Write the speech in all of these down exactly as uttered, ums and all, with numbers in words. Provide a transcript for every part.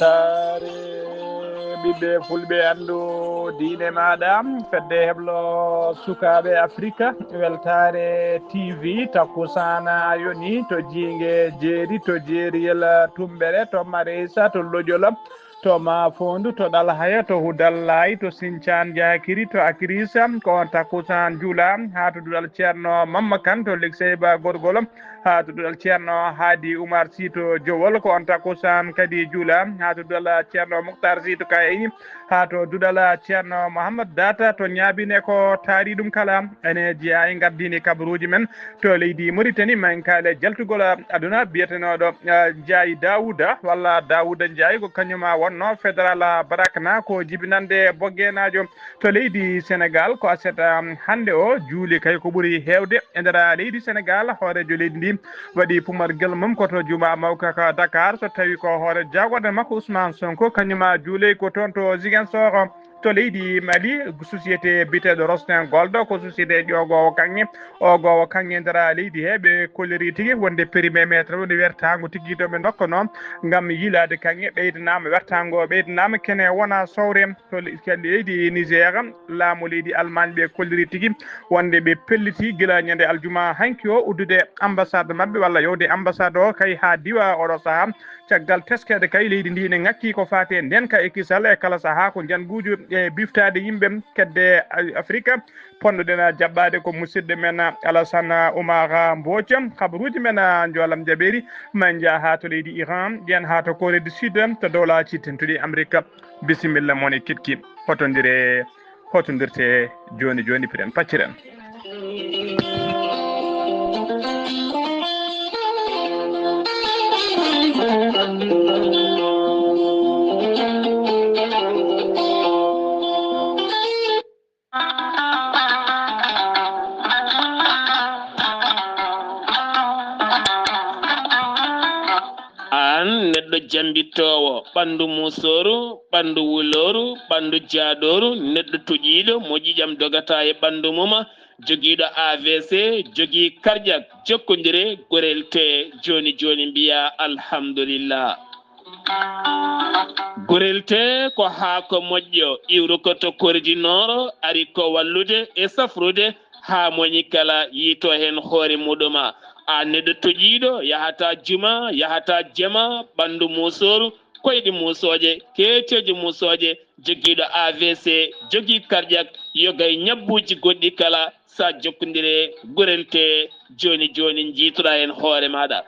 Weltaare ɓiɓɓe fulɓe, anndu diine maaɗa, fedde heblo sukaaɓe Afrika, Weltaare T V, takkusaana yoni to Jiinge Jeeri, to Jeeriyel Tummbere, to Mareysa, to Loƴol, to Maafoondu, to Ɗalhaya, to Hudallaay, to Sincaan Jaakiri, to Akirisa, ko on takkusaan juula haa to duɗal Ceerno Mamma Kan, to Likseyba Gorgol, haa to duɗal Ceerno Haadi Umar Si to Jowol, ko on takkusaan kadi juula haa to duɗal Ceerno Muktar Si to Kayayni, haa to duɗal Ceerno Mohammad Data to Ñaabine. Ko taari ɗum kala ene jeyaa e ngardiini kabaruuji men to leydi Mauritanie, mankaale jaltugol aduna biyetenooɗo, eh, Njaay Daawuda walla Daawuda Njaay, ko kañum wonnoo fédéral Barakna ko jibinande Boggeenaajo to leydi Sénégal. Ko aset, um, hannde o juuli kay ko ɓuri heewde e nder leydi Sénégal. Hooreejo leydi ndi waɗi pumargel mum ko to Jumaa Mawka ka Dakar, so tawi ko hoore jaagorɗe makko Ousmane Sonko, kañum juuley ko toon to Ziguinchor to leydi Mali. Société biyeteeɗo Rosten Gold ko société ƴoogoowo kaŋŋe, oogoowo kaŋŋe nder leydi he. Ɓe kolliri tigi wonde périmètre woni wertaango tigi to ɓe ndokkanoo ngam yiilaade kaŋŋe ɓeydanaama, wertaango ɓeydanaama kene wona sowre. To le-, ke leydi Niger, laamu leydi Allemagne ɓe kolliri tigi wonde ɓe pelliti gila ñande aljuma hanki o uddude ambassade maɓɓe walla yowde ambassade o kay haa diwa oɗo sahaa. Caggal teskeede kay leydi ndi ne ŋakki ko faati e ndenka e kisal e kala sahaa ko njanguuju e biftaade yimɓe kedde Afrika. Ponnoɗen jaɓɓaade ko musidɗo men Alassane Oumar Mbodj. Kabaruuji men njoolam jaɓeeri ma en njah haa to leydi Iran, ƴeen haa to Corée du Sud, to dowlaaji tentuɗi Amerika. Bisimilla mon e keɗki. Hotondire, hotondirte jooni jooni, piren pacciren. Aan neɗɗo jambittoowo, ɓanndu muusooru, ɓanndu wulooru, ɓanndu jaadooru, neɗɗo toƴiiɗo, mo ƴiiƴam dogataa e ɓanndu mum, jogiiɗo A V C, jogii karƴak, jokkondire, gorel tee, jooni jooni mbiyaa alhamdulillah. Gorel tee ko haako moƴƴo, iwruko to kordi nooro, ari ko wallude e safrude, haa moñi kala yiito heen hoore muɗum. Aan neɗɗo toƴiiɗo, yahataa juma, yahataa jama, ɓanndu muusooru, koyɗe muusooje, keeceeje muusooje, jogiiɗo A V C, jogii karƴak, yoga e ñabbuuji goɗɗi kala, sa jokkondire gorel tee, jooni jooni njiitoɗaa heen hoore maaɗa.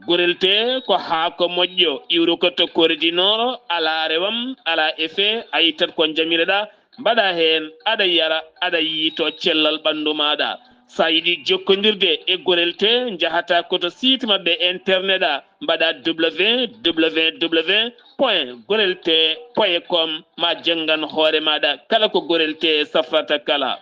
Gorel tee ko haako moƴƴo, iwruko to kordi nooro, alaa rewam, alaa effet, a ittat ko njamiroɗaa, mbaɗaa heen, aɗa yara, aɗa yiito cellal ɓanndu maaɗa. Sa yiɗi jokkondirde e gorel tee, njahataa ko to site maɓɓe internet a, mbaɗaa W W W point gorel tee point com, ma janngan hoore maaɗa kala ko gorel tee safrata kala.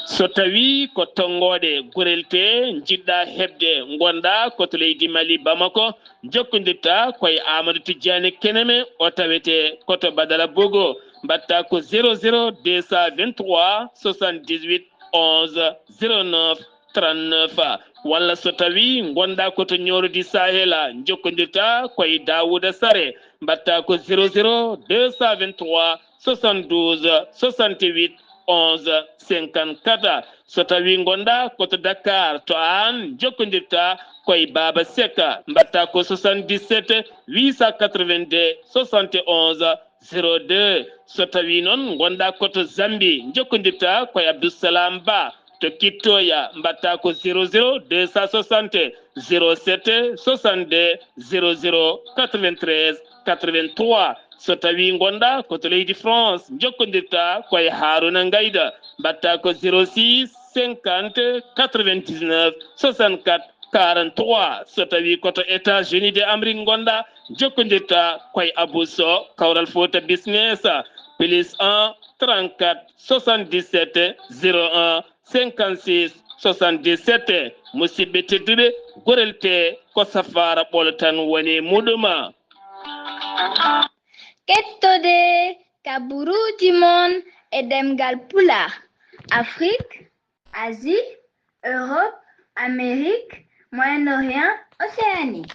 So tawii ko tonngooɗe gorel tee njiɗɗaa heɓde, ngonɗaa ko to leydi Mali, Bamako, njokkondirtaa ko e Amadou Tidiani Keneme, o tawetee ko to Badala Bogo, mbaɗtaa ko zéro zéro deux cent vingt-trois soixante-dix-huit onze zéro neuf trente-neuf, walla so tawii ngonɗaa ko to Ñooro di Sahel, njokkondirtaa ko e Daouda Sare, mbaɗtaa ko zéro zéro deux cent vingt-trois soixante-douze soixante-huit onze cinquante-quatre. So tawii ngonɗaa ko to Dakar, to aan njokkondirtaa ko e Baaba Seka, mbaɗtaa ko soixante-dix-sept huit cent quatre-vingt-deux soixante et onze zéro deux. So tawii noon ngonɗaa ko to Zambie, njokkondirtaa ko e Abdou Salam Ba to Kittoya, mbaɗtaa ko zéro zéro deux cent soixante zéro sept soixante-deux zéro zéro quatre-vingt-treize quatre-vingt-trois. So tawii ngonɗaa ko to leydi France, njokkondirtaa ko e Haruna Ngayda, mbaɗtaa ko zéro six cinquante quatre-vingt-dix-neuf soixante-quatre quarante-trois. So tawii ko to États-Unis de Amérique ngonɗaa, njokkondirtaa ko e Abou Sow, Kawral Fouta Business, plus un trente-quatre soixante-dix-sept zéro un cinquante-six soixante-dix-sept. Musidɓe tedduɓe, gorel tee ko safaara ɓolo tan woni muɗum. Kettode kabaruuji mon e ɗemngal Pulaar. Afrique, Asie, Europe, Amérique, Moyen-Orient, Océanie.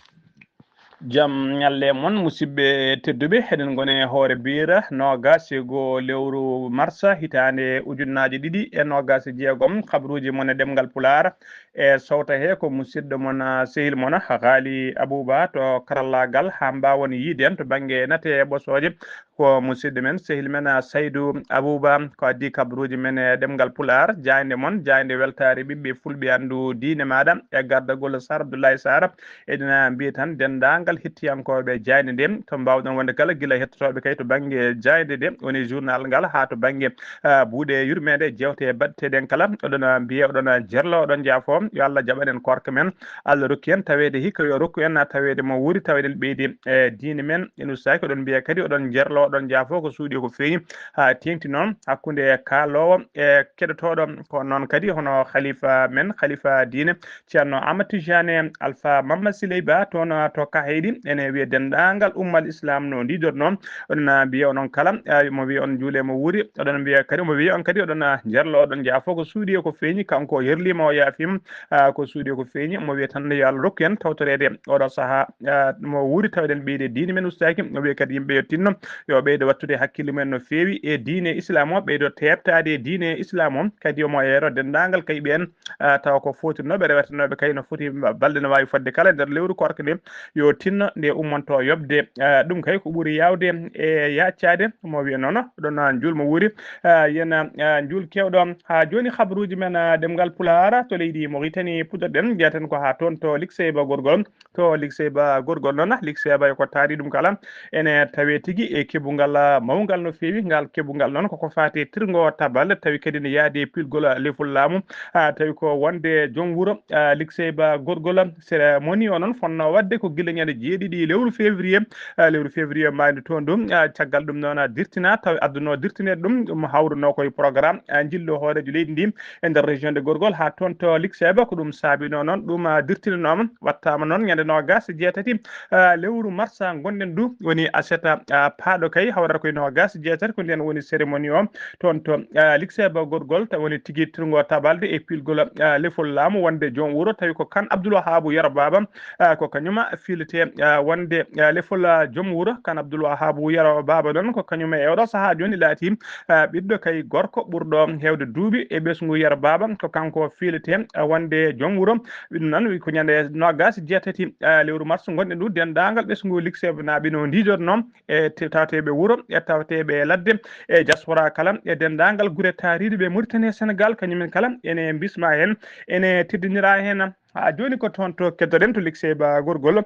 Jam ñalle mon, musidɓe tedduɓe. Eɗen ngoni e hoore biira noogaas e goo lewru marsa, hitaande ujunnaaje ɗiɗi e noogaas e jeegom. Kabaruuji mon e ɗemngal Pulaar e sowta he ko musidɗo mon, ah, sehil mon, ah, Haali Abuuba to karallaagal, haa mbaawon yiide en to bannge nate e ɓosooje. Ko musidɗo men, sehil men, ah, Saydu Abuuba, ko addi kabaruuji men e ɗemngal Pulaar. Jaaynde mon, jaaynde weltaare ɓiɓɓe fulɓe, anndu diine maaɗa e gardagol Saar Abdullahi Saar. Eɗen mbiya tan denndaangal hettiyankooɓe jaaynde nde, to mbaawɗon wonde kala, gila hettotooɓe kay to bannge jaaynde nde, woni journal ngal, haa to bannge, ah, buuɗe yurmeende, jeewte baɗteeɗen kala. Oɗon mbiya, oɗon jerlo, oɗon njaafo, yo Allah jaɓan en koorka men. Allah rokki en taweede hikka, yo rokku en taweede mo wuuri, taweede en ɓeydi e diine men. En ustaaki, oɗon mbiya kadi oɗon jerlo, oɗon njaafo ko suuɗi ko feeñi, haa teeŋti noon hakkunde kaaloowo e keɗotooɗo. Ko noon kadi hono khalifa men, khalifa diine, Ceerno Ahmad Tijani Alfa Mamma Siley Ba, toon to Kahayɗi, ene wiya denndaangal ummal Islam no ndiidornoo. Oɗon mbiya onon kala, ah, mo wiya on juule mo wuuri, oɗon mbiya kadi, mo wiya on kadi oɗon, ah, jerlo, oɗon njaafo ko suuɗi e ko feeñi, kanko yerliima o yaafiima, ah, ko suuɗi e ko feeñi, mo wiya tan yo Allah rokku en tawtoreede oɗo sahaa, ah, mo wuuri taweɗen ɓeyde diine men ustaaki, mo wiya kadi yimɓe yo tinno, yo ɓeydo wattude hakkille mumen no feewi e diine Islam o, ɓeydo teeɓtaade e diine Islam o, kadi omo yeero denndaangal kay ɓeen, ah, tawa ko footirnooɓe, rewetanooɓe kay no foti ba-, balɗe no waawi fodde kala e nder lewru koorka nde, yo tinno nde ummonto yoɓde. Ah, ɗum kay ko ɓuri yaawde e yaaccaade, mo wiya noon, ɗon, ah, njuul mo wuuri, ah, yen, ah, njuul keewɗo. Haa jooni kabaruuji men, ah, ɗemngal Pulaar to leydi Mauritanie puɗɗorɗen, njeyaten ko haa toon to Likseyba Gorgol. To Likseyba Gorgol noon, Likseyba ko taari ɗum kala, ene tawee tigi e keɓungal, ah, mawngal no feewi. Ngal keɓungal noon koko faati e tirngo tabal, tawi kadi ne yaadi e pilgol lefol laamu, ah, tawi ko wonde joom wuro, ah, Likseyba Gorgol. Cérémonie o noon fonnoo waɗde ko gila ñande jeeɗiɗi lewru février, ah, lewru février maayde toon ɗum, ah, caggal ɗum noon, ah, dirtina, tawi adduno dirtineede ɗum, ɗum hawruno koye programme, ah, njillu hooreejo leydi ndi e nder région de Gorgol haa toon to Likseyba. Ko ɗum saabinoo noon, ɗum, ah, dirtinanooma, wattaama noon ñande noogaas e jeetati, ah, lewru marsa ngonɗen ndu, woni aset, ah, paaɗo kay, hawrata koye noogaas e jeetati, ko ndeen woni cérémonie o toon to, ah, Likseyba Gorgol, tawi woni tigi tirngo tabalde e pilgol, ah, lefol laamu wonde joom wuro, tawi ko Kan Abdul Wahaabu Yero Baaba, ah, ko kañuma fiilete, ah, wonde, ah, lefol, ah, joom wuro. Kan Abdul Wahaabu Yero Baaba noon ko kañuma e oɗo sahaa jooni laati, ah, ɓiɗɗo kay gorko ɓurɗo heewde duuɓi e ɓesngu Yero Baaba, ko kanko fiilete, ah, wonde joom wuro. Ɗum noon wi ko ñande noogaas e jeetati, ah, lewru mars ngonɗen ndu, denndaangal ɓesngu Likseybanaaɓe no ndiidornoo e te-, tawateeɓe wuro, e tawateeɓe ladde, e diaspora kala, e denndaangal gure taariiɗe ɓe Mauritanie e Sénégal, kañumen kala ene mbisma heen, ene teddinira heen. Haa jooni ko toon to keddoɗen to Likseyba Gorgol.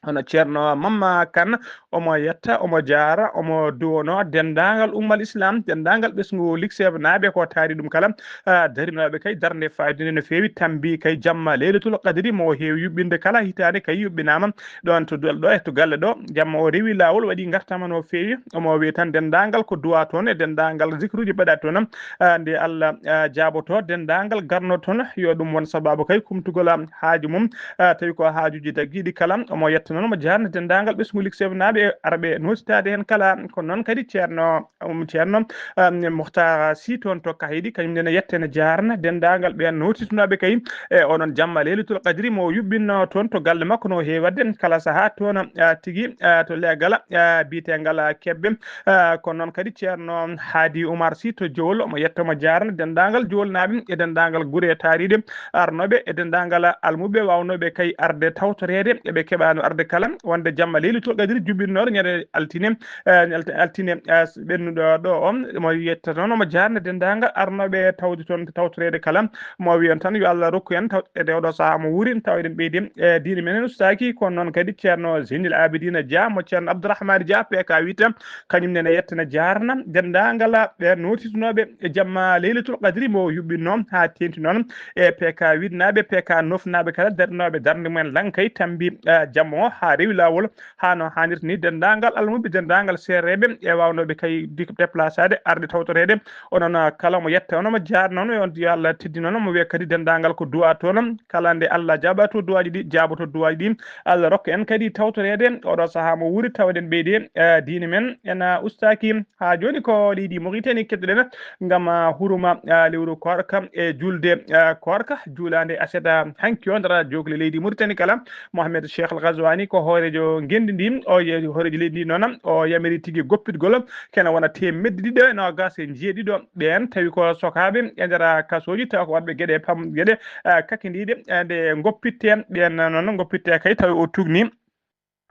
Hono Ceerno Mamma Kan, omo yetta, omo jaara, omo duwonoo denndaangal ummal Islam, denndaangal ɓesngu Likseybanaaɓe ko taari ɗum kala, ah, darinooɓe kay darnde faayidude no feewi, tambi kay jamma Leylatul Qadri mo heewi yuɓɓinde kala hitaande kay yuɓɓinaama. Ɗoon to dal ɗo e to galle ɗo, jamma o rewi laawol, waɗi ngartama no feewi. Omo wiya tan denndaangal ko duwa toon e denndaangal zikruuji mbaɗa toon, ah, nde Allah, ah, jaaboto denndaangal garno toon, yo ɗum won sabaabu kay kumtugol, ah, haaju mum, ah, tawi ko haajuuji daggiiɗi kala. Omo yetta noon, omo jaarna denndaangal ɓesngu Likseybanaaɓe e arɓe nootitaade heen kala. Ko noon kadi Ceerno, um, Ceerno, ah, Muhtaar Sy toon to Kahayɗi, kañum nene yetta ene jaarna denndaangal ɓeen nootitunooɓe kay e onon jamma Leylatul Qadri mo yuɓɓinno toon to galle makko no heewi waɗde kala sahaa toon, ah, tigi, ah, to leegal, ah, biyeteengal, ah, Kebbe. Ah, kono noon kadi Ceerno Haadi Umar Sy to Jowol, omo yetta omo jaarna denndaangal Jowolnaaɓe e denndaangal gure taariiɗe arnooɓe e denndaangal almuɓe waawnooɓe kay arde tawtoreede, eɓe keɓaano arde kala wonde jamma Leylatul Qadri juɓɓinnooɗo ñande altine, eh, alt-, altine, eh, ɓennuɗo ɗo o, omo yetta noon, omo jaarna denndaangal arnooɓe tawde toon tawtoreede kala. Mo wiyon tan yo Allah rokku en taw e nde oɗo sahaa mo wuuri, taw eɗen ɓeydi, e diine men en ustaaki. Kono noon kadi Ceerno Zeynil Abidina Dia, mo Ceerno Abdourahmane Dia, P K huit, kañum nene yetta ene jaarna denndaangal ɓe nootitunooɓe e jamma Leylatul Qadri mo yuɓɓinno haa teeŋti noon e P K huit naaɓe, P K neuf naaɓe kala darnooɓe darnde mumen laŋkay tambi, eh, jamma o haa rewi laawol, haa no haanirta ni. Denndaangal almuɓe, denndaangal seereeɓe e waawnooɓe kay di-, déplaçaade, arde tawtoreede. Onon, ah, kala mo yetta, onon mo jaarna, onon yo Allah teddin, onon mo wiya kadi denndaangal ko du'a toon. Kala nde Allah jaɓato du'aaji ɗi, jaaboto du'aaji ɗi. Allah rokka en kadi tawtoreede oɗo sahaa mo wuuri, tawa eɗen ɓeydi, eh, diine men ena ustaaki. Haa jooni ko leydi Mauritanie keddoɗen ngam, ah, hurma, ah, lewru koorka e juulde, ah, koorka, juulaande aset, ah, hanki o nder jookli leydi Mauritanie kala. Mohamed Cheikh Al Ghazouani ko hooreejo ngenndi ndi, o ye-, hooreejo leydi ndi noon, o yamiri tigi goppitgol kene wona teemedde ɗiɗo e noogaas e jeeɗiɗo ɓeen, tawi ko sokaaɓe e nder kasooji, tawa ko waɗɓe geɗe pam-, geɗe, eh, kakindiiɗe, eh, nde ngoppitte ɓeen noon, ngoppitte kay tawi o tugni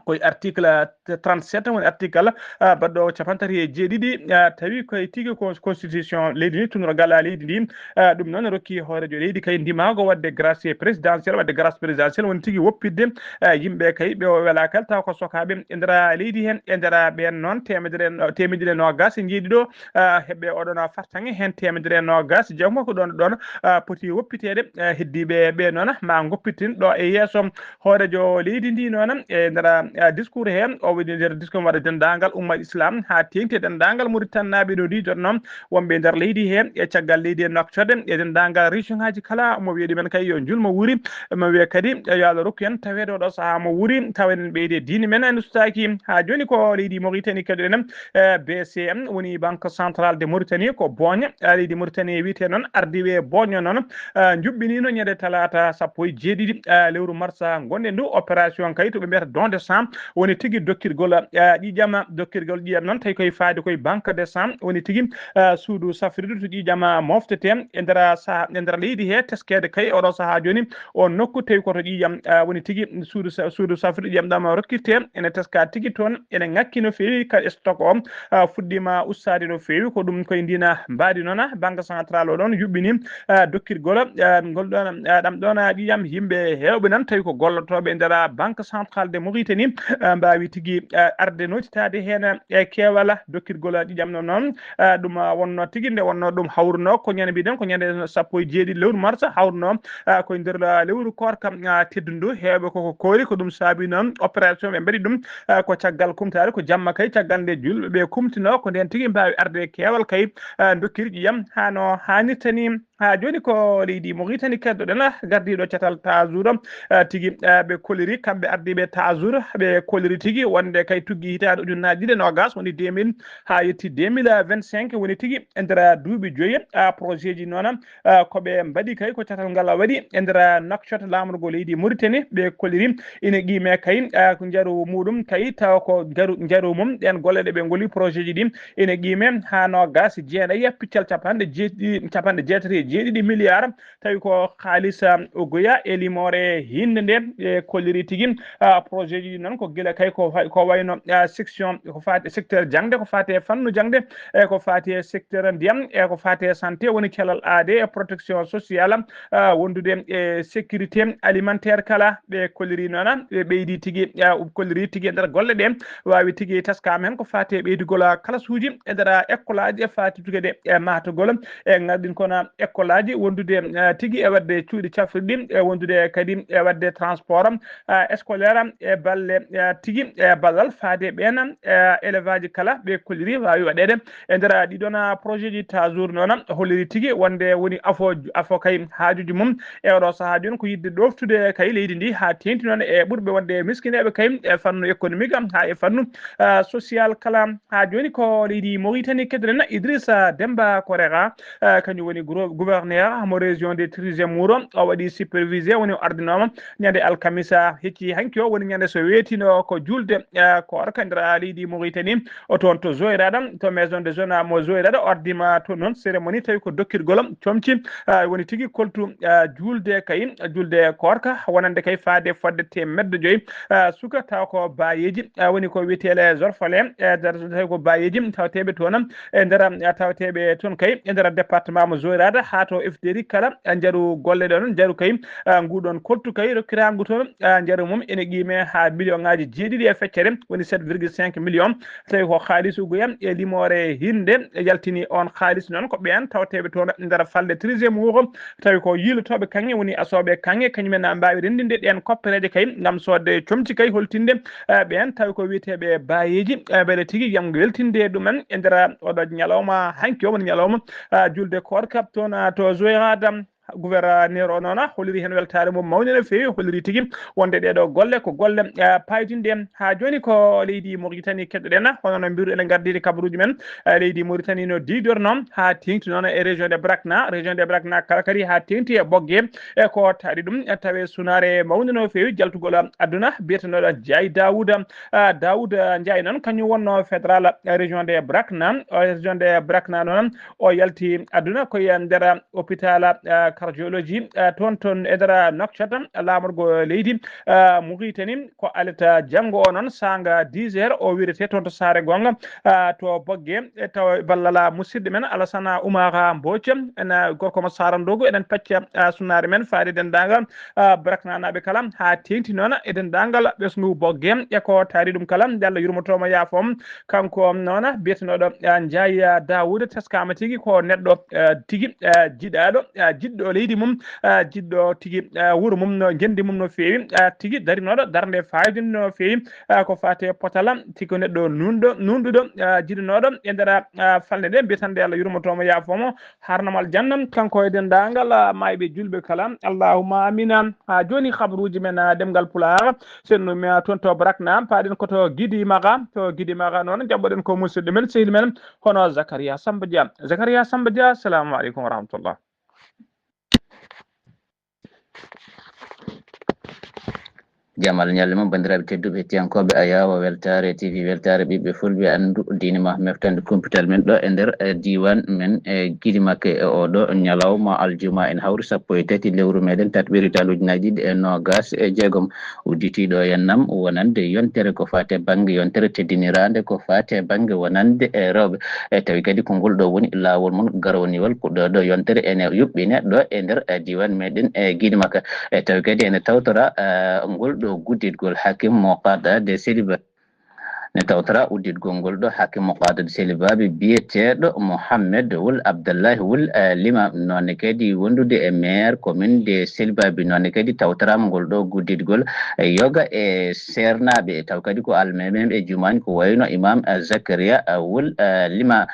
koye article trente-sept, woni article, ah, baɗɗo cappanɗe tati e jeeɗiɗi, ah, tawi koye tigi ko constitution leydi ndi, tunorgal leydi ndi, ah, ɗum noon rokki hooreejo leydi kay ndimaago waɗde grâce présidentielle, waɗde grâce présidentielle, woni tigi woppitde, ah, yimɓe kay ɓe o welaa kala, taw ko sokaaɓe e nder leydi heen, e nder ɓeen noon teemedere, teemedere e noogaas e jeeɗiɗo, ah, heɓɓe oɗon fartaŋŋe heen teemedere e noogaas e jeegom ko ɗoon ɗoon, ah, poti woppiteede, ah, heddiiɓe ɓe noon ma ngoppitin ɗo e yeeso. Hooreejo leydi ndi noon, e nder, eh, discours he, o woni nder discours waɗa denndaangal umma Islam, haa teeŋti e denndaangal Mauritanie naaɓe no ndi jotno, wonɓe nder leydi he, e caggal leydi e Nouakchott, e denndaangal région ŋaaji kala, mo wiya ɗumen kay yo njulmo wuuri, mo wiya kadi, eh, yo Allah rokku en taweede oɗo sahaa mo wuuri, tawa enen ɓeyde diine men en ustaaki. Haa jooni ko leydi Mauritanie keɗoɗen, eh, B C M, woni Banque Centrale de Mauritanie, ko booña, eh, leydi Mauritanie wiyetee noon, ardiiɓe booña noon, ah, njuɓɓiniino ñande talaata sappo e jeeɗiɗi, ah, lewru marsa ngonɗen ndu, opération kay to ɓe mbiyata don de sang, woni tigi dokkirgol, ah, ƴiiƴam, dokkirgol ƴiiƴam noon tawi koye faade koye banque de sang, woni tigi, ah, suudu safrirdu to ƴiiƴam, ah, moftetee e nder saha, e nder leydi he, teskeede kay oɗo sahaa jooni o nokku tawi ko to ƴiiƴam, ah, woni tigi suudu sa-, suudu safrirdu ƴiiƴam ɗam rokkirtee, ene teska tigi toon, ene ŋakki no feewi ka stock o, ah, fuɗɗiima ustaade no feewi, ko ɗum koye ndina mbaadi noon, ah, banque centrale o ɗoon yuɓɓini ah, dokkirgol, ah, ngol ɗoon, ah, ɗam ɗoon, ah, ƴiiƴam yimɓe heewɓe nan tawi ko gollotooɓe e nder, ah, Banque Centrale de Mauritanie, ah, mbaawi tigi, ah, arde nootitaade heen, ah, e keewal dokkirgol, ah, ƴiiƴam noon, noon, ah, ɗum, ah, wonnoo tigi nde wonnoo ɗum hawrunoo ko ñande mbiɗen ko ñande sappo e jeeɗiɗi lewru mars hawrunoo, ah, koye nder, ah, lewru koorka, ah, teddundu heewɓe koko koori ko ɗum saabi noon opération ɓe mbaɗi ɗum, ah, ko caggal kumtaare ko jamma kay caggal nde julɓe ɓe kumtinoo ko ndeen tigi mbaawi arde e keewal kay, ah, dokkiri ƴiiƴam haa no haanirta ni. Haa jooni ko leydi Mauritanie keddoɗen, gardiiɗo catal Taazur, ah, tigi, ah, ɓe koliri kamɓe ardiiɓe Taazur, ɓe koliri tigi wonde kay tuggi hitaande ujunnaaji ɗiɗi e noogaas woni deux mille haa yetti deux mille vingt-cinq woni tigi e nder duuɓi joyi, ah, projet ji noon, ah, ko ɓe mbaɗi kay ko catal ngal waɗi e nder Nouakchott laamorgo leydi Mauritanie, ɓe koliri ina qiime kay, ah, ko njaru muɗum kay tawa ko njaru, njaru mum ɗeen golle ɗe ɓe ngoli projet ji ɗi ene qiime haa noogaas e jeenayi piccal capanɗe jeeɗiɗi, capanɗe jeetati e jeeɗiɗi milliard, tawi ko haalis, ah, ugoya e limoore hinnde nde, e kolliri tigi, ah, projet ji ɗi noon ko gila kay ko fay-, ko wayno, ah, section ko faati secteur jaŋde, ko faati e fannu jaŋde, e ko faati e secteur ndiyam, e ko faati e santé, woni kelal aade e protection sociale, ah, wondude e sécurité alimentaire kala, ɓe kolliri noon, ɓe ɓeydi tigi, ah, kolliri tigi e nder golle ɗe, waawi tigi taskaama heen ko faati e ɓeydugol kalasuuji e nder ekkolaaji e faati tugede e mahtugol e ngarɗin kono ekkolaaji wondude, eh, tigi e waɗde cuuɗi cafrirɗi e wondude kadi e waɗde transport, eh, scolaire e balle, eh, tigi e ballal faade ɓeen, eh, élève aji kala ɓe kolliri waawi waɗeede e nder ɗiɗon projet ji Taazur noon holliri tigi wonde woni afo, afo kay haajuuji mum e oɗo sahaa jooni ko yiɗde ɗoftude kay leydi ndi haa teeŋti noon e ɓurɓe wonde miskineeɓe kay e fannu économique haa e fannu, ah, social kala. Haa jooni ko leydi Mauritanie keddoɗen Idrissa Demba Korega, ah, kañum woni gro-, gouverneur mo région de Trizé Mouro. O waɗi supervisé, woni o ardinooma ñande alkamisa hecci hanki o, woni ñande so weetino ko julde, ah, koorka nder leydi Mauritanie. O toon to Zoirada, to maison de jeune mo Zoirada, o ardima toon noon cérémonie tawi ko dokkirgol comci, ah, woni tigi koltu, ah, julde kay, julde koorka, wonande kay faade fodde teemedde joyi, ah, suka taw ko baayeeji, ah, woni ko wiyetee les orphelins, eh, dar-, tawi ko baayeeji tawteeɓe toon, e nder, ah, tawteeɓe toon kay, e nder département mo Zoirada haa to F D R I kala, ah, njaru golle ɗon, njaru kay, ah, nguɗon koltu kay rokkiraangu toon, ah, njaru mum ene qiime haa million ŋaaji jeeɗiɗi e feccere, woni sept virgule cinq million. Tawi ko haalis ugoya e limoore hinnde yaltini on haalis noon ko ɓeen tawteeɓe toon nder falde treizième wuro. Tawi ko yiilotooɓe kaŋŋe woni asooɓe kaŋŋe, kañumen na mbaawi renndinde ɗeen koppereeje kay ngam soodde comci kay holtinde, eh, ɓeen tawi ko wiyeteeɓe baayeeji, eh, mbele tigi yam weltinde ɗumen e nder oɗo ñalawma hanki o woni ñalawma, eh, julde koorka toon, eh, to Zoirada. Gouverneur o noon holliri heen weltaare mum mawnde no feewi, holliri tigi wonde ɗee ɗoo golle ko golle, eh, paydinɗe. Haa jooni ko leydi Mauritanie keɗoɗen, hono no mbiru ene ngardiɗi kabaruuji men, eh, leydi Mauritanie no diidornoo haa teeŋti noon e région de Brakna, région de Brakna kala kadi haa teeŋti e Boggee, e ko taari ɗum, eh, tawi sunaare mawnde no feewi jaltugol aduna biyetenooɗo Ndiaye Daouda. Ah, Daouda Ndiaye noon kañum wonno fédéral, eh, région de Brakna, o région de Brakna noon o yalti aduna ko e nder hôpital, eh, cardiologie, eh, toon, toon e nder Nouakchott, laamorgo leydi, eh, Mauritanie. Ko alet janngo o noon saanga dix heures o wirete toon to Saare Gonga, eh, to Boggee, e tawa ballal musidɗo men Alassane Oumar Mbodj, ena gorko mo Sarandogo, eɗen pecca, eh, sunnaare men faade denndaangal, eh, Braknanaaɓe kala, haa teeŋti noon e denndaangal ɓesngu Boggee e ko taari ɗum kala, nde Allah yurmotoo mo yaafoo mo. Kanko noon biyetenooɗo, eh, Ndiaye Daouda teskaama tigi ko neɗɗo, eh, tigi, eh, jiɗaaɗo, eh, jiɗɗo leydi mum, eh, jiɗɗo tigi, eh, wuro mum no ngenndi mum no feewi, eh, tigi darinooɗo darnde faayiida no feewi, eh, ko faati e potal, tigi ko neɗɗo nuunɗo, nuunɗuɗo, eh, jiɗanooɗo e nder, eh, falnde nde mbiyeten nde Allah yurmotoo mo yaafoo mo, harnam aljanna, kanko e denndaangal, ah, maayɓe julɓe kala. Allahumma amina. Haa jooni kabaruuji men, ah, ɗemngal Pulaar, so en nuumii, ah, toon to Brakna, paaɗen ko to Gidi Maga. To Gidi Maga noon, njaɓɓoɗen ko musidɗo men, sehil men, hono Zakaria Samba Dia. Zakaria Samba Dia, assalamu aleykum wa rahmatullah. Jamal ñalle mum, banndiraaɓe tedduɓe, hettiyankooɓe Ayaawo Weltaare T V, Weltaare Ɓiɓɓe Fulɓe, anndu diine ma, meftande kumpital men ɗo e nder, eh, diiwaan men, eh, Gidi Makke e oo ɗo ñalawma aljuma. En hawri sappo e tati lewru meɗen tataɓere, hitaande ujunaaji ɗiɗi e noogaas e jeegom. Udditiiɗo e nam wonande yontere ko faati e bannge yontere teddiniraande, ko faati e bannge wonande e rewɓe. E tawi kadi ko ngol ɗo woni laawol mum garowniwol, ko ɗo ɗo yontere ene yuɓɓine ɗo e nder, eh, diiwaan meɗen, eh, Gidi Makke. E tawi kadi ene tawtora, eh, ngol ɗo gudditgol Hakim Moqada de Seliba. Ne tawtora udditgol ngol ɗo Hakim Moqada de Selibabi biyeteeɗo Mohammed Wul Abdallahi Wul, eh, Lima, noonne kadi wondude e maire commune de Selibabi, noonne kadi tawtoraama ngol ɗo gudditgol, eh, yoga e seernaaɓe, taw kadi ko almemɓe jumaani ko wayno Imam, eh, Zakaria, eh, Wul, eh, Lima,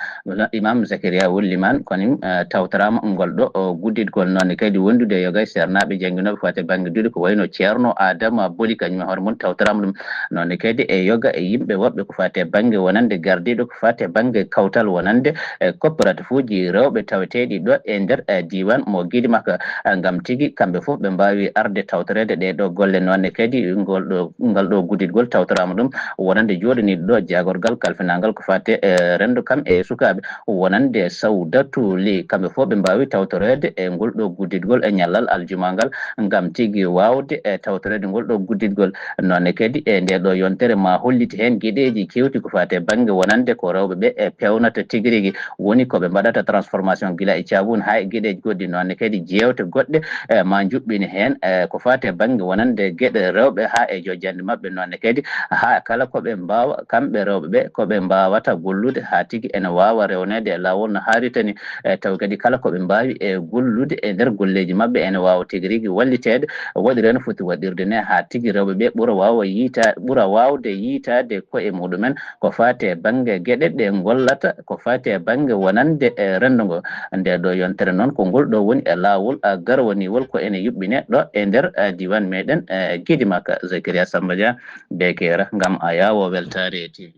Imam Zakaria Wul Liman, kono, eh, tawtoraama ngol ɗo, o, gudditgol, noonne kadi wondude e yoga e seernaaɓe jannginooɓe ko faati e bannge duɗe ko wayno Ceerno Adama Boli, kañum e hoore mum tawtoraama ɗum, noonne kadi e yoga e yimɓe woɓɓe ko faati e bannge wonande gardiiɗo ko faati e bannge kawtal wonande e coopérative uji rewɓe taweteeɗi ɗo e nder, eh, diiwaan mo Gidi Makke, eh, ngam tigi kamɓe fof ɓe mbaawi arde tawtoreede ɗee ɗoo golle, noonne kadi ngol ɗo, ngal ɗo gudditgol tawtoraama ɗum wonande jooɗaniiɗo ɗo jaagorgal kalfinangal ko faati e renndo kam e sukaaɓe wonande Sawdatu Li. Kamɓe fof ɓe mbaawi tawtoreede e ngol ɗo gudditgol e ñallal aljuma ngal ngam tigi waawde e tawtoreede ngol ɗo gudditgol. Noonne kadi e nde ɗo yontere ma holliti heen geɗeeji kewti ko faati e bannge wonande ko rewɓe ɓe e peewnata tigi rigi, woni ko ɓe mbaɗata transformation gila e caabun haa e geɗeeji goɗɗi. Noonne kadi jeewte goɗɗe, e, ma njuɓɓine heen, e, ko faati e bannge wonande geɗe rewɓe haa e jojjannde maɓɓe. Noonne kadi haa kala ko ɓe mbaawa, kamɓe rewɓe ɓe, ko ɓe mbaawata gollude haa tigi ene waawa rewneede e laawol no haarirta ni. E, tawi kadi kala ko ɓe mbaawi e gollude e nder golleeji maɓɓe ene waawa tigi rigi walliteede, waɗi no foti waɗirde ne haa tigi rewɓe ɓe ɓura waawa yiita-, ɓura waawde yiitaade koye muɗumen ko faati e bannge geɗe ɗe ngollata, ko faati e bannge wonande e renndo ngo. Nde ɗo yontere noon ko ngol ɗo woni e laawol, a, garwaniwol ko ene yuɓɓine ɗo e nder, a, diiwaan meɗen, e, Gidi Makke. Zakaria Samba Dia, Bekera, ngam Ayaawo Weltaare T V.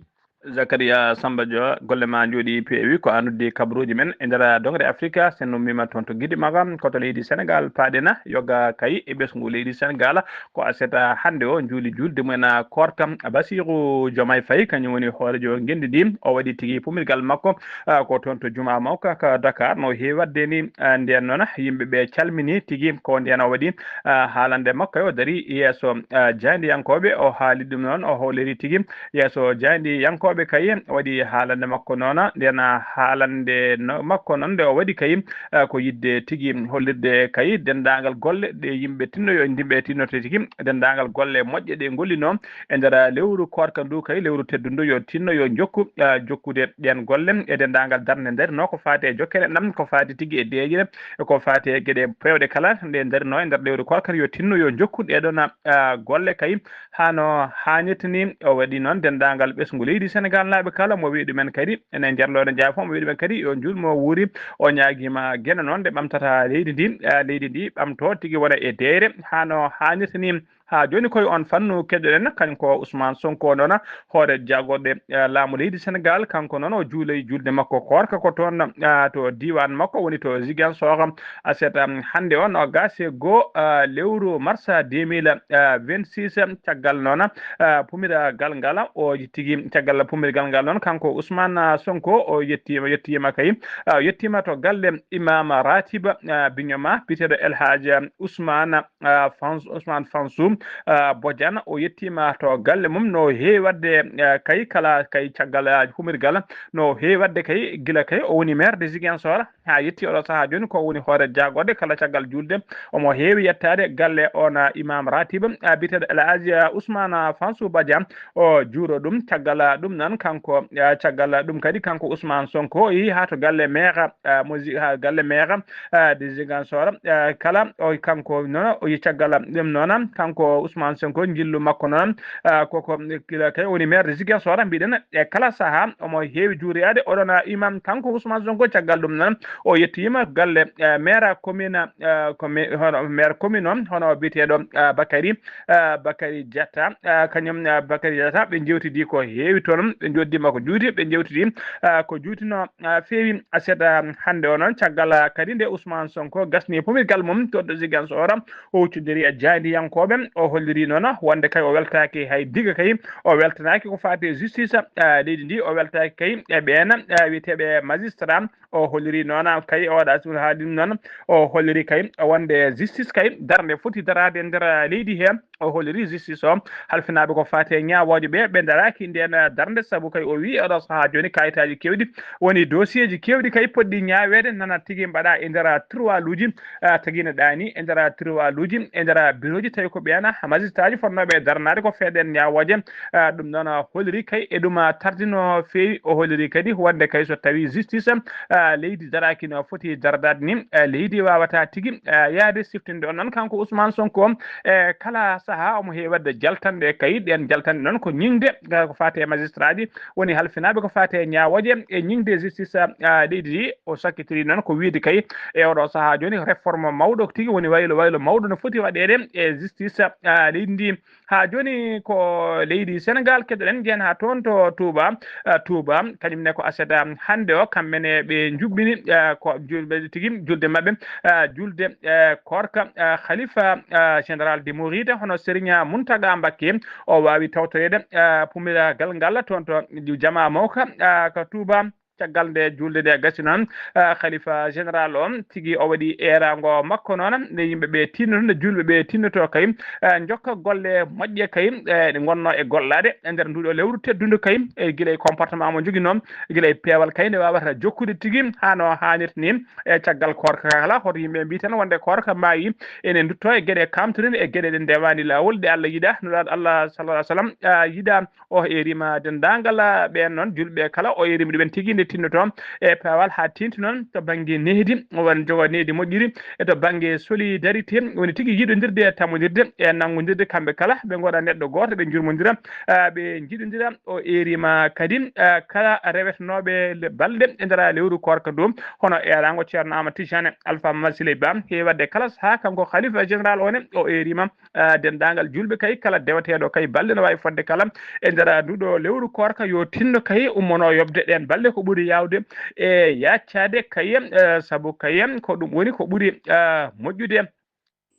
Zakaria Samba Dia, golle ma njooɗi peewi, ko an uddi kabaruuji men e nder doŋre Afrika. Sen ummiima toon to Gidi Maga, ko to leydi Senegal, paaɗen yoga kay e ɓesngu leydi Senegal. Ko aset hannde o njuuli juulde mumen koorka. Basiiru Jomaay Fay, kañum woni hooreejo ngenndi ndi, o waɗi tigi pumirgal makko, ah, ko toon to Jumaa Mawka ka Dakar, no heewi waɗde ni, ah, ndeen noon, yimɓe ɓe calmini tigi ko ndeen o waɗi, ah, haalande makko, o darii yeeso, ah, jaayndiyankooɓe, o haali ɗum noon, o hooliri tigi yeeso jaayndiyankooɓe kay, o waɗi haalande makko noon, ndeen haalande no-, makko noon nde o waɗi kay, ah, ko yiɗde tigi hollirde kay denndaangal golle ɗe yimɓe tinno yo, yimɓe tinnoto tigi denndaangal golle moƴƴe ɗe ngollinoo e nder lewru koorka ndu kay, lewru teddundu, yo tinno yo njokku, ah, jokkude ɗeen golle e denndaangal darnde ndarinoo ko faati e jokkere enɗam, ko faati tigi e deeƴre, ko faati e geɗe peewɗe kala nde ndarinoo e nder lewru koorka, yo tinno yo njokku ɗee ɗoon, ah, golle kay haa no haanirta ni. O waɗi noon denndaangal ɓesngu leydi Senegal naaɓe kala mo wi ɗumen kadi ene nder looɗe njaafo mo wi ɗumen kadi yo njulmo wuuri. O ñaagiima geno noon nde ɓamtata leydi ndi, eh, leydi ndi ɓamto tigi wona e deeyre haa no haanirta ni. Haa jooni koye on fannu keɗoɗen kanko Ousmane Sonko noon hoore jagorɗe, eh, laamu leydi Senegal, kanko noon o juulay julde makko koorka ko toon, eh, to diiwaan makko woni to Ziguinchor. Aset, um, hannde o noogaas e goo, uh, lewru marsa deux mille vingt-six, um, caggal noon, uh, pumirgal ngal o tigi, caggal pumirgal ngal noon, kanko Ousmane, uh, Sonko, o yettiima, yettiima kay, uh, yettiima to galle Imam Ratib, uh, biñoma biyeteeɗo El Hadj, um, Ousmane, uh, Fans-, Ousmane Fansou, uh, Bodian, o yettiima to galle mum no heewi waɗde, uh, kay kala kay caggal, uh, pumirgal, no heewi waɗde kay gila kay o woni maire de Ziguinchor, haa yetti oɗo sahaa jooni ko woni hoore jagorɗe kala caggal julde. Omo heewi yettaade galle on, ah, Imam Ratib, ah, biyeteeɗo El Hadji, ah, Ousmane, ah, Fansou Badia. O juuro ɗum caggal, ah, ɗum noon kanko, ah, caggal, ah, ɗum kadi kanko Ousmane Sonko o yehi haa to galle maire, ah, mo Zi-, haa galle maire, ah, de Ziguinchor, ah, kala o kanko noon o yehi caggal, ah, ɗum noon kanko Ousmane Sonko njillu makko noon, ah, koko kila kay woni maire de Ziguinchor mbiɗen e kala sahaa omo heewi juuroyaade oɗon, ah, imam kanko Ousmane Sonko caggal ɗum noon o yettiima galle, eh, maire commune, eh, ko me-, hono maire commune o, hono biyeteeɗo, eh, Bakary, eh, Bakary Diatta, eh, kañum, eh, Bakary Diatta, ɓe njewtidi ko heewi toon, ɓe njoddiima ko juuti, ɓe njewtidi, eh, ko juuti no, eh, feewi. Aset, eh, hannde o noon, caggal, eh, kadi nde Ousmane Sonko gasni pumirgal mum to, to Ziguinchor, o huccondiri e jaayndiyankooɓe, o holliri noon wonde kay o weltaaki hay diga kay, o weltanaaki ko faati e justice, eh, leydi ndi, o weltaaki kay e ɓeen, eh, wiyeteeɓe magistrat, o holliri noon kay o waɗa sun haalin noon, o holliri kay wonde justice kay darnde foti daraade e nder leydi he, o holliri justice o halfinaaɓe ko faati e ñaawooje ɓe, ɓe daraaki ndeen darnde, sabu kay o wii oɗo sahaa jooni kayitaaji keewɗi woni dossier ji keewɗi kay poɗɗi ñaaweede nana tigi mbaɗa e nder tiroiruuji, ah, tagi ne ɗaani e nder tiroiruuji, e nder bureau ji, tawi ko ɓeen magistrat ji fotnooɓe e darnaade ko feeɗen ñaawooje. Ah, ɗum noon, ah, holliri kay e ɗum, ah, tardino feewi. O holliri kadi wonde kay so tawi justice, ah, leydi daraaki no foti dardaade ni, ah, leydi waawata tigi, ah, yahde siftinde on noon kanko Ousmane Sonko. E kala sahaa omo heewi waɗde jaltanɗe kay, ɗeen jaltanɗe noon ko ñiŋde, ah, ko faati e magistrat ji, woni halfinaaɓe ko faati e ñaawooje e ñiŋde justice, ah, leydi ndi. O sakkitiri noon ko wiyde kay e oɗo sahaa jooni réforme mawɗo tigi woni waylo, waylo mawɗo no foti waɗeede e justice, ah, leydi ndi. Haa jooni ko leydi Senegal keɗoɗen, njehen haa toon to Touba, ah, Touba, kañum ne ko aset hannde o, kamɓe ne ɓe njuɓɓini, ah, ko julɓe tigi julde maɓɓe, ah, julde, eh, koorka, ah, Khalifa, ah, Général de Mouride, hono Serigne Mountaga Mbacké, o waawi tawtoreede, ah, pumirgal ngal toon to jamaa mawka, ah, ka Touba. Caggal nde julde nde gasi noon, ah, Khalifa Général on tigi o waɗi eeraango makko noon, nde yimɓe ɓe tinnoto, nde julɓe ɓe tinnoto kay, ah, njokka golle moƴƴe kay, eh, ɗe ngonno e gollaade e nder nduɗo lewru teddundu kay, e gila e comportement mo joginoo, gila e peewal kay nde waawata jokkude tigi haa no haanirta ni. E caggal koorka kala, hoto yimɓe mbiy tan wonde koorka maayi, ene ndutto e geɗe kamtuɗe, e geɗe ɗe ndewaani laawol, ɗe Allah yiɗa, Nulaaɗo Allah sallallahu alaihi wasallam, ah, yiɗa. O eerima denndaangal, ah, ɓeen noon julɓe kala, o eerima ɗumen tigi nde tinnoto e peewal haa teeŋti noon to bannge nehdi, won jogo nehdi moƴƴiri, e to bannge solidarité, woni tigi yiɗondirde e tammondirde e nanngondirde kamɓe kala, ɓe ngoɗa neɗɗo gooto, ɓe njurmondira, ah, ɓe njiɗondira. O eerima kadi, ah, kala rewetenooɓe le-, balɗe e nder lewru koorka ndu, hono eeraango Ceerno Amadou Tidiane Alpha Mamadou Siley Ba, heewi waɗde kala sahaa kanko Khalifa Général o ne, o eerima ah, denndaangal julɓe kay, kala deweteeɗo kay, balɗe no waawi fodde kala e nder nduɗo lewru koorka, yo tinno kay ummono yoɓde ɗeen balɗe ko ɓuri yaawde e yaaccaade kay, eh, sabu kay ko ɗum woni ko ɓuri, ah, moƴƴude.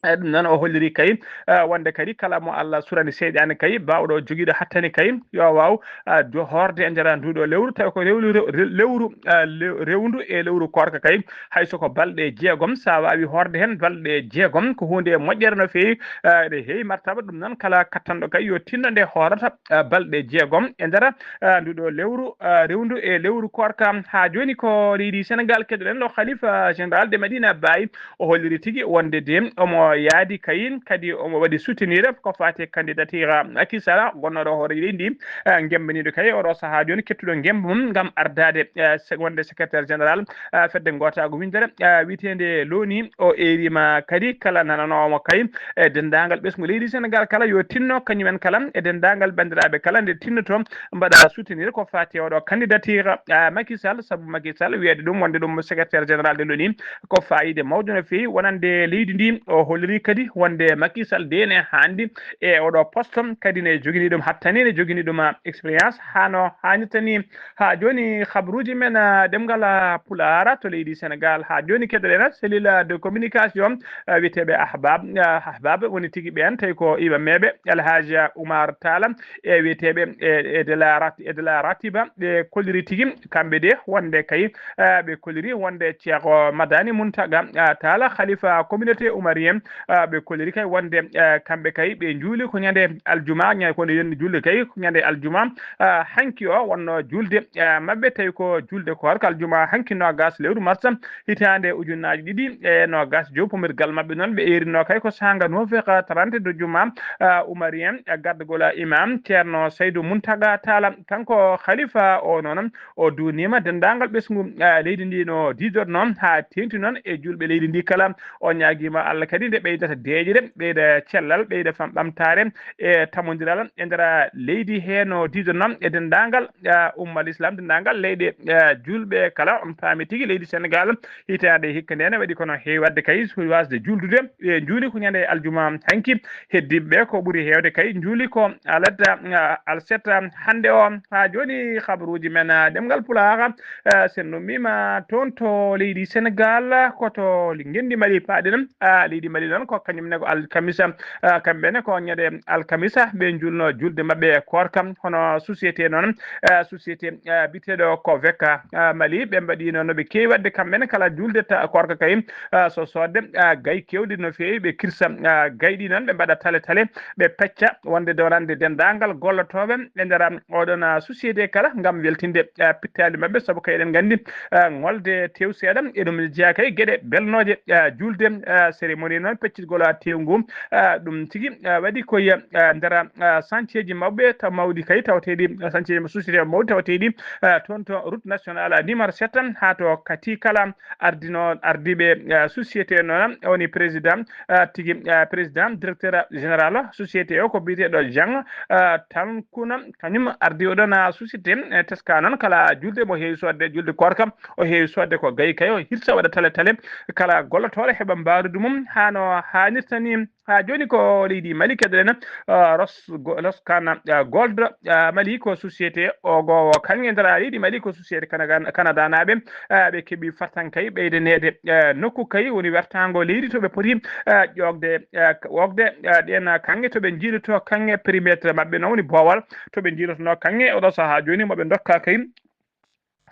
Eh, ɗum noon o holliri kay, ah, wonde kadi kala mo Allah surani seyɗaane kay, baawɗo jogiiɗo hattani kay, yo waaw, ah, jo-, hoorde e nder nduɗo lewru, tawi ko rewlu-, rew-, re-, lewru, ah, lew-, rewndu e lewru koorka kay, hay so ko balɗe jeegom, so a waawi hoorde heen balɗe jeegom, ko huunde moƴƴere no feewi, ah, ene heewi martaba. Ɗum noon, kala kattanɗo kay, yo tinno nde hoorata, ah, balɗe jeegom e nder, ah, nduɗo lewru, ah, rewndu e lewru koorka. Haa jooni ko leydi Senegal keɗoɗen ɗo Khalifa Général de Madina Baye, o holliri tigi wonde de omo o yaadi kayi, kadi omo waɗi soutenir ko faati e candidature Macky Sall, gonnooɗo hooreejo leydi ndi, eh, ngembaniiɗo kayi oɗo sahaa jooni, kettuɗo ngemba mum ngam ardaade, eh, se-, wonde secrétaire général, eh, fedde ngootaagu winndere, eh, wiyeteende loni. O eeriima kadi kala nananoowo mo kayi e denndaangal ɓesngu leydi Senegal kala yo tinno kañumen kala e denndaangal banndiraaɓe kala nde tinnoto mbaɗa soutenir ko faati e oɗo candidature, eh, Macky Sall, sabu Macky Sall wiyeede ɗum wonde ɗum secrétaire général de l'oni ko faayiida mawɗo no feewi wonande leydi ndi. O holliri kadi wonde Macky Sall de ne haandi e oɗo poste, kadi ne jogini ɗum hattani, ne jogini ɗum, ah, expérience hano haanirta ni. Haa jooni, habruuji men, ah, ɗemngal, ah, Pulaar to leydi Senegal. Haa jooni, keɗoɗen cellule de communication, ah, wiyeteeɓe Ahbab, ah, Ahbab woni tigi ɓeen, tawi ko imameeɓe, El Hadj Oumar Talla, e wiyeteeɓe, e, e de la Rat-, e de la Ratiba, ɓe kolliri tigi, kamɓe de, wonde kay, ah, ɓe kolliri wonde Ceerno Madani Muntaga, ah, Talla, khalifa communauté oumarien, ah, ɓe kolliri kay wonde, ah, kamɓe kay ɓe njuuli ko ñande aljuma, ñande ko nde yonde julde kay ko ñande aljuma, ah, hanki o wonno julde, ah, maɓɓe, tawi ko julde koorka aljuma hanki noogas lewru mars hitaande ujunnaaji ɗiɗi e noogas jowi. Pomirgal maɓɓe noon ɓe eerino kay ko saanga neuf heures trente de juma, ah, oumarien, ah, gardagol imam Ceerno Saydu Muntaga Talla, kanko khalifa o noon, o duuniima denndaangal ɓesngu, ah, leydi ndi no diidornoo haa teeŋti noon e juulɓe leydi ndi kala. O ñaagiima Allah kadi nde ɓeydata deeƴre, ɓeyda cellal, ɓeyda fam-, ɓamtaare e tamondiral e nder leydi he no diidornoo e denndaangal, ah, ummal Islam, denndaangal leyɗe, ah, juulɓe kala. On paami tigi leydi Senegal hitaande hikka nde ne waɗi kono heewi waɗde kay wasde juuldude. Ɓe njuuli ko ñande aljuma hanki. Heddiiɓe ɓe ko ɓuri heewde kay njuuli ko alat-, ah, alset, ah, hannde o. Haa jooni, habruuji men, ah, ɗemngal Pulaar, ah, sen nummiima toon to leydi Senegal, ko to li-, ngenndi Mali paaɗen. Ah, leydi Mali noon ko kañum ne ko alkamisa, ah, kamɓe ne ko ñande alkamisa ɓe njuulno juulde maɓɓe koorka. Hono société noon, ah, société, ah, biyeteeɗo ko Veka, ah, Mali, ɓe mbaɗiino no ɓe keewi waɗde kamɓe ne kala juulde ta-, koorka kay, ah, so soodde, ah, gayi keewɗi no feewi, ɓe kirsa, ah, gayi ɗi noon, ɓe mbaɗa tale tale, ɓe pecca wonde doonande denndaangal gollotooɓe e nder, ah, oɗon, ah, société kala ngam weltinde, ah, pittaali maɓɓe, sabu kay eɗen nganndi, ah, ŋolde tew seeɗa, eɗum jeyaa kay geɗe belnooje, ah, juulde, ah, cérémonie noon peccitgol, ah, tew ngu, ah, ɗum tigi, ah, waɗi ko e, ah, nder, ah, santieeji mawɓe taw mawɗi kay tawateeɗi, ah, santieeji société mawɗi tawateeɗi, ah, toon to route nationale numéro sept haa to Kati kala. Ardino, ardiiɓe, eh, société noon, woni président, eh, tigi, eh, président directeur général société o ko biyeteeɗo Jean, eh, Tankuna, kañum ardi oɗon, ah, société, eh, teska noon kala julde mo heewi soodde julde koorka, o heewi soodde ko gayi kay, o hirsa waɗa tale tale, kala gollotooɗo heɓa mbaruudu mum haa no haanirta ni. Haa jooni ko leydi Mali keɗoɗen, ah, Ros-, go-, Roskana, ah, Gold, ah, Mali ko société o gowo kaŋŋe nder leydi Mali ko société Canada, Canada naaɓe, ah, ɓe keɓi fartaŋ kay ɓeydaneede, ah, nokku kay woni wertaango leydi to ɓe poti, ah, ƴoogde, ah, k-, woogde, ah, ɗeen kaŋŋe to ɓe njiiloto kaŋŋe périmètre maɓɓe noon woni boowal to ɓe njiilotonoo kaŋŋe oɗo sahaa jooni mo ɓe ndokka kay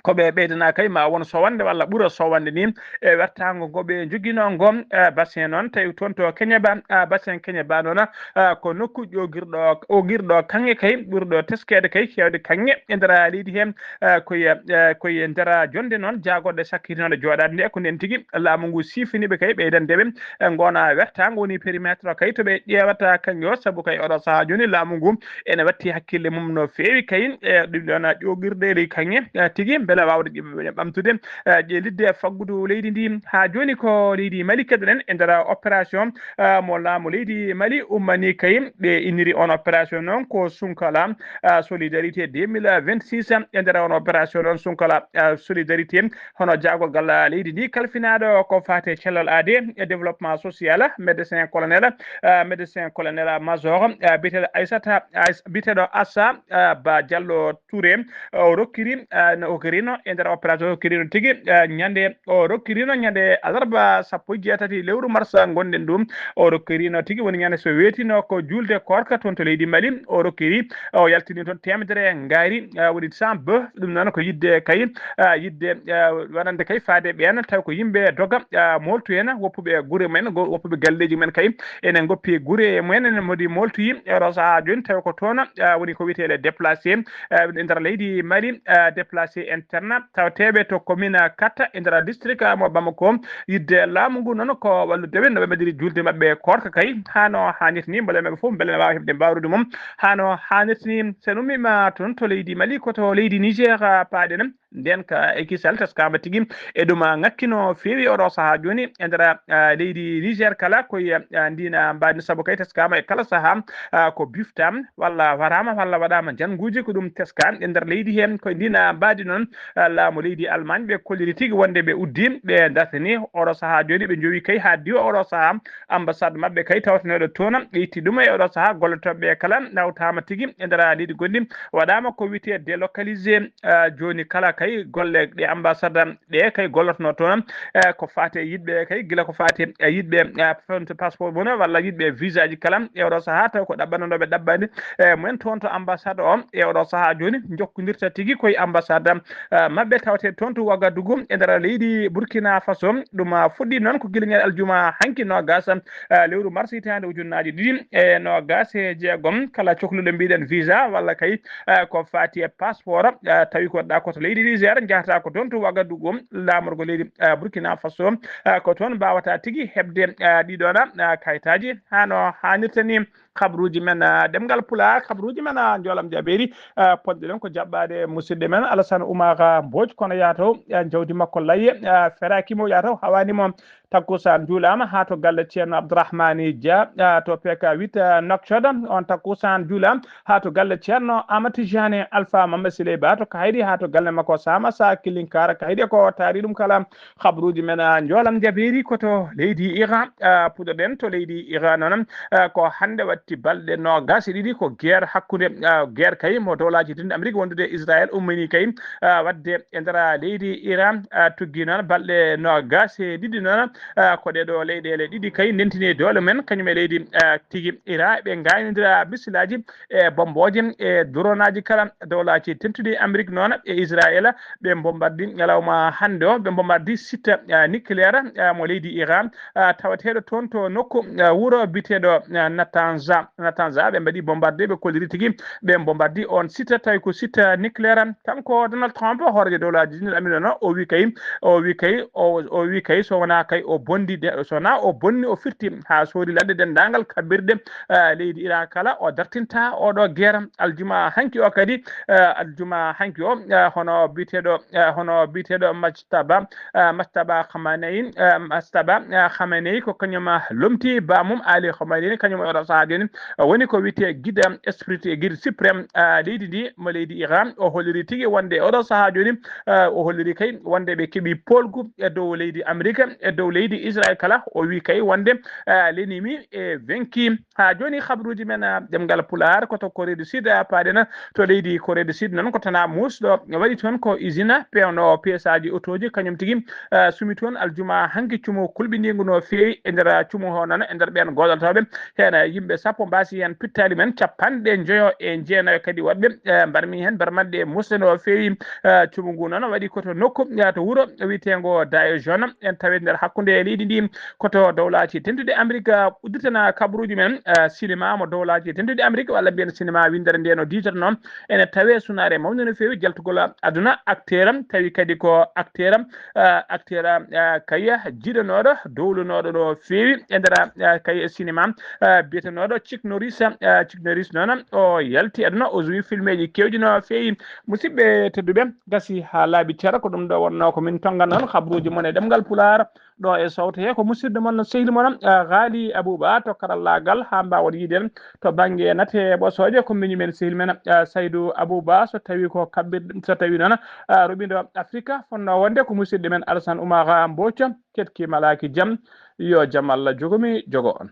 ko ɓe ɓeydana kay ma won sowande walla ɓura sowande ni e wertaango ngo ɓe njoginoo ngo, eh, bassin noon tawi toon to Keñeba, ah, bassin Keñeba noon, ah, ko nokku ƴoogirɗo, oogirɗo kaŋŋe kay ɓurɗo teskeede kay heewde kaŋŋe e nder leydi heen, ah, koye, eh, koye nder jonnde noon jaagorɗe sakkitinooɗe jooɗaade nde ko ndeen tigi laamu ngu siifini ɓe kay ɓeydande ɓe, eh, ngoona wertaango woni périmètre o kay to ɓe ƴeewata kaŋŋe o sabu kay oɗo sahaa jooni laamu ngu ene watti hakkille mum no feewi kay, e ɗum ɗoon ƴoogirde ley kaŋŋe, e tigi mbele waawde ƴe-, ɓamtude, e ƴellitde e faggudu leydi ndi. Haa jooni ko leydi Mali keɗoɗen e nder opération, e mo laamu leydi Mali ummani kay ɓe inniri on opération noon ko Sunkala, e solidarité deux mille vingt-six. E nder on opération noon Sunkala, e solidarité hono jaagorgal leydi ndi kalfinaaɗo ko faati e cellal aade e développement social, médecin colonel, eh, médecin colonel major, eh, biyeteeɗo Aissata, Ais-, biyeteeɗo Assa, eh, Ba Diallo Touré, o rokkiri, eh, no o hokkirino e nder opération o hokkirino tigi, eh, ñande, o rokkirino ñande alarba sappo e jeetati lewru mars ngonɗen ɗum. O rokkirino tigi woni ñande so weetino ko juulde koorka toon to leydi Mali. O rokkiri, o yaltini toon teemedere ngaari, eh, woni cent bœufs. Ɗum noon ko yiɗde kay, eh, yiɗde, eh, waɗande kay faade ɓeen taw ko yimɓe doga, eh, mooltu heen, woppuɓe gure men, go-, woppuɓe galleeji men kay ene ngoppi gure mumen, ene modi mooltoyi e oɗo sahaa jooni tawi ko toon, eh, woni ko wiyetee les déplacés, eh, e nder leydi Mali, eh, déplacés en Cerna tawateeɓe to commune Katta e nder district mo Bamako. Yidde laamu ngu noon ko wallude ɓe no ɓe mbaɗiri juulde maɓɓe koorka kay, haa no haanirta ni, mbele maɓɓe fof mbele ne waawa heɓde mbaruudu mum haa no haanirta ni. So en ummiima toon to leydi Mali, ko to leydi Niger paaɗen. Ndeen ka e kisal teskaama tigi e ɗum ŋakki no feewi oɗo sahaa jooni e nder, ah, leydi Niger kala ko e, ah, ndiin mbaadi, sabu kay teskaama e kala sahaa, ah, ko bifta walla waraama walla waɗaama njannguuji, ko ɗum teska e nder leydi heen. Ko e ndiin mbaadi noon, ah, laamu leydi Allemagne ɓe kolliri tigi wonde ɓe uddi, ɓe dartini oɗo sahaa jooni, ɓe njowi kay haa diwa oɗo sahaa ambassade maɓɓe kay tawtenooɗo toon, ɓe itti ɗum e oɗo sahaa. Gollotooɓe ɓe kala nawtaama tigi e nder leydi gonɗi, waɗaama ko wiyetee délocalisé. Ah, jooni kala kay golle ɗe ambassade ɗe kay gollotonoo toon, eh, ko faati e yiɗɓe kay, gila ko faati e yiɗɓe, eh, fonte passeport mum walla yiɗɓe visa ji kala e oɗo sahaa, taw ko ɗaɓɓanooɓe ɗaɓɓaande, eh, mumen toon to ambassade o e oɗo sahaa jooni njokkondirta tigi koye ambassade, eh, maɓɓe tawetee toon to Ouagadougou e nder leydi Burkina Faso. Ɗum, ah, fuɗɗii noon ko gila ñande aljuma hanki noogas, eh, lewru mars hitaande ujunnaaji ɗiɗi e noogas e jeegom. Kala cokluɗo mbiɗen visa walla kay, eh, ko faati e passeport, eh, tawi ko ɗa ko to leydi Niger, njahata ko toon to Ouagadougou, laamorgo leydi, eh, Burkina Faso, eh, ko toon mbawata tigi heɓde, eh, ɗiɗon, eh, kayitaaji haa no haanirta ni. Kabaruuji men, eh, ɗemngal Pulaar, kabaruuji men, eh, njoolam jabeeri, eh, potɗen ko jaɓɓaade musidɗo men Alassane Oumar Mbodj, kono yaataw, eh, jawdi makko layye, eh, feraaki mo, yaataw hawaani mo. Takkusaan juulaama haa to galle Ceerno Abdourahmani Dia, ah, to P K huit, ah, Nouakchott. On takkusaan juulaama haa to galle Ceerno Amadou Tijani Alpha Mamba Siley Ba to Kaydi, haa to galle makko Sama Sa Kilinkara Kaydi. Ko taari ɗum kala kabaruuji men, ah, njoolam jabeeri ko to leydi Iran. Ah, puɗɗoɗen to leydi Iran noon, ah, ko hannde watti balɗe noogas e ɗiɗi ko guerre hakkunde, ah, guerre kay mo dowlaaji tedduɗi Amérique wondude e Israël ummini kay, ah, waɗde e nder leydi Iran, ah, tuggi noon balɗe noogas e ɗiɗi noon, ah, ko ɗee ɗoo leyɗeele ɗiɗi kay ndentini doole men, kañum e leydi, ah, tigi Iran. Ɓe ngaaynondira misilaaji e bommbooje e doronaaji kala. Dowlaaji tedduɗi Amérique noon e Israël, ɓe mbombardii ñalawma hannde o, ɓe mbombardii site, ah, nucléaire, ah, mo leydi Iran, ah, tawateeɗo toon to nokku, ah, wuro biyeteeɗo, ah, Natanza. Natanza, ɓe mbaɗi bombardé, ɓe kolliri tigi ɓe bombardé on site, tawi ko site nucléaire. Kanko Donald Trump, hooreejo dowlaaji ɗin Amérique noon, o wi kay, o wi kay, o, o wi kay, so wonaa kay o bonndi de, so wonaa o bonni, o firti haa soodi ladde denndaangal kabbirɗe, eh, leydi Iran kala, o dartinta oɗo guerre. Aljuma hanki o kadi, eh, aljuma hanki o, eh, hono biyeteeɗo, eh, hono biyeteeɗo Majtaba, eh, Majtaba Khamenei, eh, Majtaba, eh, Khamenei ko kañum, eh, lomti baamum Ali Khamenei, kañum oɗo sahaa jooni, eh, woni ko wiyetee guide spirituel, guide suprême, eh, leydi ndi, mo leydi Iran. O holliri tigi wonde oɗo sahaa jooni, eh, o holliri kay wonde ɓe keɓi poolgu e dow leydi Amérique, e dow leydi Israël kala. O wi kay wonde, eh, l'ennemi est vaincu. Haa jooni, habaruuji men, ah, ɗemngal Pulaar, ko to Corée du Sud, ah, paaɗen to leydi Corée du Sud noon, ko tanaa muusɗo waɗi toon ko usine peewnoowo piesaaji otooji, kañum tigi, ah, sumi toon aljuma hanki cumu kulɓiniingu no feewi. E nder cumu o noon, e nder ɓeen goodotooɓe, heen yimɓe sappo mbaasi heen pittaali men, capanɗe njoyo e jeenayo kadi woɗɓe, eh, mbarmi heen barmanɗe muusɗe no feewi. Eh, cumu ngu noon waɗi ko to nokku, eh, to wuro wiyeteengo Daejeon, en tawi nder hakkunde leydi ndi, ko to dowlaaji tedduɗi Amérique, ah, udditana kabaruuji men, ah, sinema mo dowlaaji tedduɗi Amérique, walla mbiyen sinema winndere nde no diitornoo. Ene tawee sunaare mawnde no feewi jaltugol aduna, acteur, tawi kadi ko acteur, ah, acteur, ah, kay jiidanooɗo, dowlunooɗo no feewi e nder, ah, kay sinema, ah, biyetenooɗo Chuck Norris. Ah, Chuck Norris noon, o yalti aduna, o jowi filmeeji keewɗi no feewi. Musidɓe tedduɓe, gasi haa laaɓi cer, ko ɗum ɗo wonnoo ko min tonnganoo on habaruuji mon e ɗemngal Pulaar. Ɗo e sawto he ko musidɗo mon, sehil mon, eh, Ghali Abouba to karallaagal, haa mbaawon yiide en to bannge nate ɓosooje, ko miñi men, sehil men, eh, Saydou Abouba, so tawi ko kabbir-, so tawi noon, eh, roɓindo Afrika, fonnoo wonde ko musidɗo men Alassane Oumar Mbodj, keɗki malaaki jam, yo jam Allah jogomi jogo on.